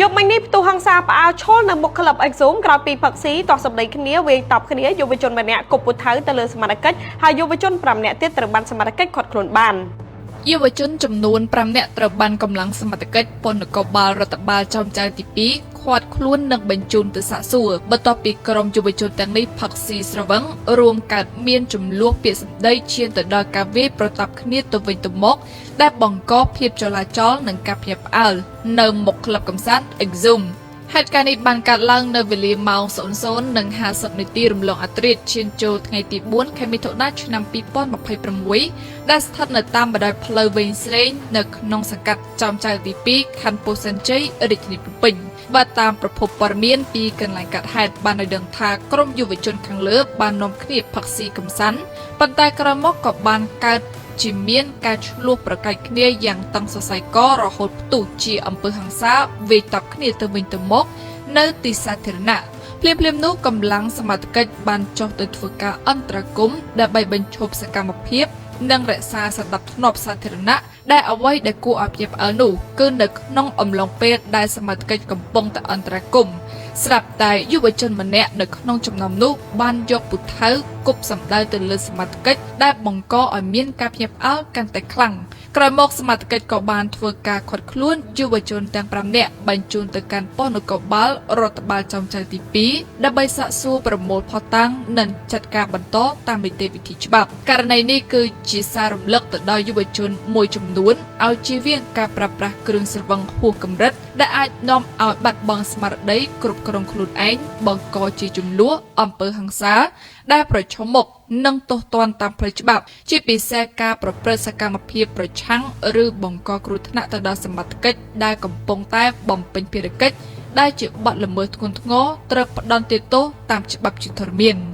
យប់មិញនេះផ្ទុះហិង្សាផ្អើលឈលនៅមុខក្លឹបអេកស៊ូមក្រោយពីផឹកស៊ីទាស់សម្ដីគ្នាវាយតប់គ្នាយុវជនម្នាក់គប់ពូថៅទៅលើសមត្ថកិច្ចហើយយុវជន5នាក់ទៀតត្រូវបានសមត្ថកិច្ចឃាត់ខ្លួនបាន។ យុវជនចំនួន5នាក់ត្រូវបានកម្លាំងសមត្ថកិច្ចពន្ធនគរបាលរដ្ឋបាលចោមចៅទី2ឃាត់ខ្លួននិងបញ្ជូនទៅសាកសួរបន្ទាប់ពីក្រុមយុវជនទាំងនេះផឹកស៊ីស្រវឹងរួមកើតមានចំនួនពាក្យសម្ដីឈានទៅដល់ការវាយប្រតាប់គ្នាទៅវិញទៅមកដែលបង្កភាពចលាចលនិងការភ្ញាក់ផ្អើលនៅមុខក្លឹបកម្សាន្ត Exum។ ហេតុការណ៍នេះបានកើតឡើងនៅវេលាម៉ោង00:50នាទីរំលងអធ្រាត្រឈានចូលថ្ងៃទី4ខែមិថុនាឆ្នាំ2026ដែលស្ថិតនៅតាមបណ្ដោយផ្លូវវែងស្រេងនៅក្នុងសង្កាត់ចោមចៅទី2ខណ្ឌពោធិ៍សែនជ័យរាជធានីភ្នំពេញ។បាទតាមប្រភពព័ត៌មានពីកន្លែងកាត់ហេតុបានឲ្យដឹងថាក្រុមយុវជនខាងលើបាននាំគ្នាផឹកស៊ីកម្សាន្តប៉ុន្តែក្រោយមកក៏បានកើតជាមានការឆ្លោះប្រកែកគ្នាយ៉ាងតឹងសរសៃករហូតផ្ទុះជាអំពើហិង្សាវាយតប់គ្នាទៅវិញទៅមកនៅទីសាធារណៈភ្លាមៗនោះកម្លាំងសមត្ថកិច្ចបានចុះទៅធ្វើការអន្តរាគមន៍ដើម្បីបញ្ឈប់សកម្មភាពនិងរក្សាសណ្ដាប់ធ្នាប់សាធារណៈដែលអ្វីដែលគួរឲ្យភ្ញាក់ផ្អើលនោះគឺនៅក្នុងអំឡុងពេលដែលសមត្ថកិច្ចកំពុងតែអន្តរាគមន៍ស្រាប់តែយុវជនម្នាក់នៅក្នុងចំណោមនោះបានយកពូថៅគប់សម្ដៅទៅលើសមត្ថកិច្ចដែលបង្កឲ្យមានការភ្ញាក់ផ្អើលកាន់តែខ្លាំងក្រោយមកសមត្ថកិច្ចក៏បានធ្វើការឃាត់ខ្លួនយុវជនទាំង5នាក់បញ្ជូនទៅកាន់ប៉ុស្តិ៍នគរបាលរដ្ឋបាលចោមចៅទី2ដើម្បីសាកសួរប្រមូលភស្តុតាងនិងចាត់ការបន្តតាមនីតិវិធីច្បាប់ករណីនេះគឺជាសាររំលឹកទៅដល់យុវជនមួយចំនួនឲ្យជៀសវាងការប្រើប្រាស់គ្រឿងស្រវឹងហួសកម្រិតដែលអាចនាំឲ្យបាត់បង់ស្មារតីគ្រប់គ្រងខ្លួនឯងបង្កជាជម្លោះអំពើហិង្សាដែលប្រឈមមុខនឹងទោសទណ្ឌតាមផ្លូវច្បាប់ជាពិសេសការប្រព្រឹត្តសកម្មភាពប្រឆាំងឬបង្កគ្រោះថ្នាក់ទៅដល់សមត្ថកិច្ចដែលកំពុងតែបំពេញភារកិច្ចដែលជាបទល្មើសធ្ងន់ធ្ងរត្រូវផ្ដន្ទាទោសតាមច្បាប់ជាធរមាន។